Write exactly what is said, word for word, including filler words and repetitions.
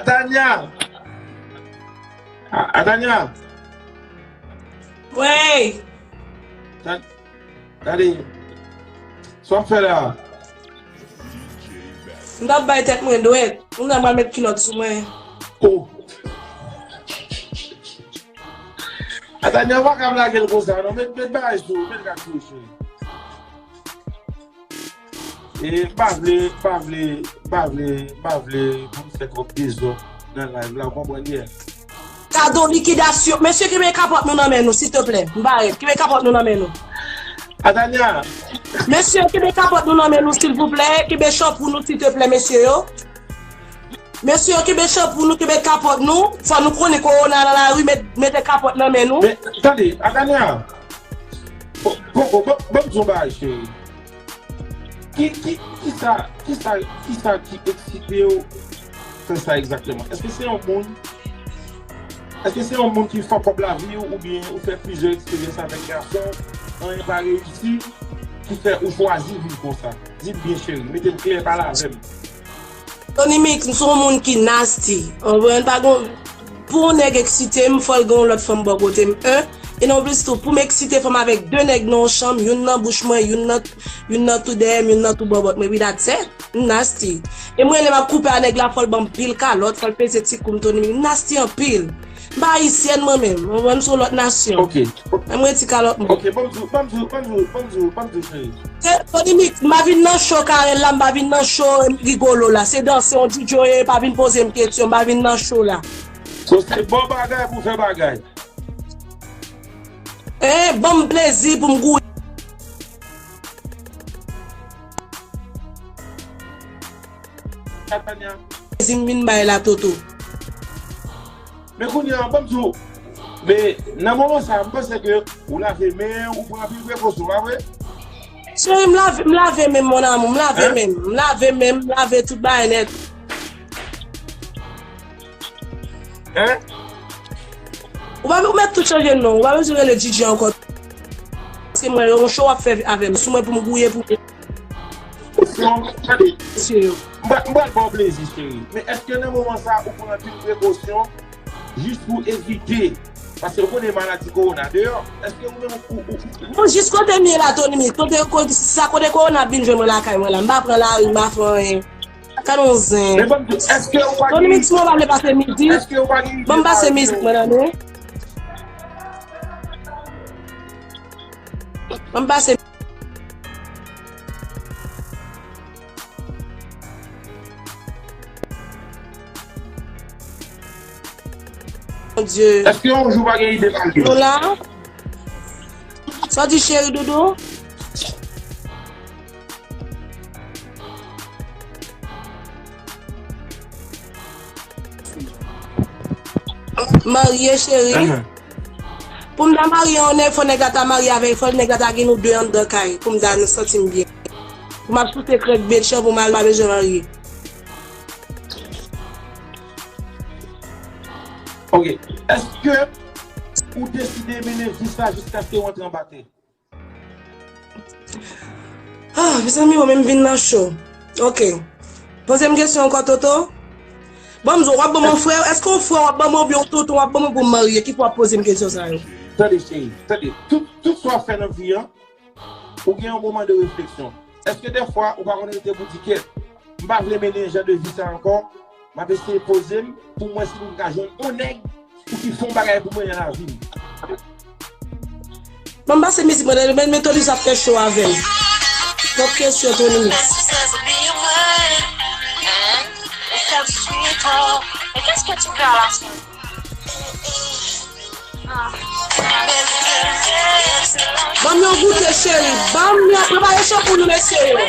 Tanya! A, a Tanya! Wey! Tan-, Tande, sa w ap fè la? M t ap bay tèt mwen dwèt. M nan pral met kilòt sou mwen. Oh. Atanya, w pa ka lage l konsa non. Met, met bagay sou, met gad sou, cheri. E m pa vle, m pa vle, m pa vle, m pa vle pou m fè twòp dezòd nan live la, w konprann byen. Kado likidasyon. Mesye, kenbe kapòt nou nan men nou, silteplè. M bare. Kenbe kapòt nou nan men nou. Atanya. Mesye, kenbe kapòt nou nan men nou, silvouplè. Kenbe chanpou nou, silteplè, mesye yo. Mesye yo, kenbe chanpou nou, kenbe kapòt nou. Fò nou konnen kowona nan lari, met, mete kapòt nan men nou. Men, tande, Atanya. Bon, bon, bon, bon, ban m di w yon bagay, cheri. Ki, ki, kisa, kisa, kisa ki eksite w fè sa egzakteman? Èske se yon moun, èske se yon moun ki fuck up lavi w, oubyen ou fè plizyè eksperyans avèk gason, anyen pa reyisi, ki fè ou chwazi viv konsa? Di m byen, cheri, mete l klè, pale avè m. Tony Mix, m se yon moun ki nasty. Ou konprann? Pa gon, pou yon nèg eksite m, fò l gen yon lòt fanm bò kote m, en. E nan plis tou, pou m eksite, fò m avèk de nèg nan yon chanm, youn nan bouch mwen, youn nan, youn nan tou dèyè m, youn nan tou bò vant mwen, epi that's it. M nasty. E mwen, lè m ap koupe a nèg la, fò l ban m pil kalòt, fò l peze ti kou m, Tony Mix. M nasty anpil. M pa ayisyèn mwen menm. Ou konprann, m se yon lòt nasyon. Ok. Mwen mwen ti kalòt mwen. Ok, ban m di w, ban m di w, ban m di w, ban m di w, ban m di w, cheri. Se Tony Mix, m pa vin nan show Carel la, m pa vin nan show Rigolo la. Se danse, yon D J yo ye, pa vin poze m kesyon, m pa vin nan show la. So, se bon bagay pou fè bagay. Eh, ban m plezi pou m gouye. Katanya. Plezi m vin bay la, Toto. Men kounye a, ban m di w, men nan moman sa a, m panse ke ou lave men w, ou pran anpil prekosyon, pa vre? Cheri, m lave, m lave men m, mon amour, m lave men m, m lave men m, m lave tout bagay nèt. Hein? Ou pa, ou mèt tout chanje non, ou pa bezwen rele D J ankò. Se mwen, yon show w ap fè avè m, sou mwen pou m gouye pou Kesyon, tande. Mesye yo. M pral, m pral ba w plezi, cheri. Men èske nan moman sa a, ou pran anpil prekosyon jis pou evite? Paske ou konnen maladi kowona deyò. Èske ou menm, ou, ou, ou... Bon, jis kote m ye la, Tony Mix, kote, kote, sa kote kowona ap vin jwenn mwen lakay mwen la. M pa pran lari, m pa fè anyen. Gad yon zen. Men ban m di, èske ou pa gen... Tony Mix, mwen pa vle pase mizik. Èske ou pa gen ide? Ban m pase mizik mwen, tande. Ban m pase Bondye. Èske yon jou pa gen ide pale? Nou la? Sa w di, cheri doudou? Marye, cheri. Ahan. Pou m ta marye yon nèg, fò nèg la ta marye avè, fò nèg la ta gen nou de anndan kay, pou m ta santi m byen. Pou m ap souse krèk bèt chan, pou m al, pa bezwen marye. Ok. Èske ou deside mennen vi sa jiskaske w antre anba tè? Ah, mezanmi, mwen menm vin nan cho. Ok. Poze m kesyon ankò, Toto. Ban m di w, w ap ban m yon frè, èske yon frè w ap ban mwen oubyen yon tonton w ap ban mwen pou m marye? Ki fè w ap poze m kesyon sa yo? Tande, cheri, tande. Tout, tout sa w ap fè nan vi an, ou gen yon moman de refleksyon. Èske dèfwa ou pa konn rete pou di kèt, m pa vle mennen jan de vi sa ankò, m ap eseye poze m pou m wè si m ka jwenn yon nèg pou ki fè yon bagay pou mwen nan lavi m. Ban m pase mizik mwen, men, men Tony sa ap fè cho avè m. Twòp kesyon, Tony Mix. Ban m yon goute, cheri. Ban m yon, prepare cho pou nou, mesye yo.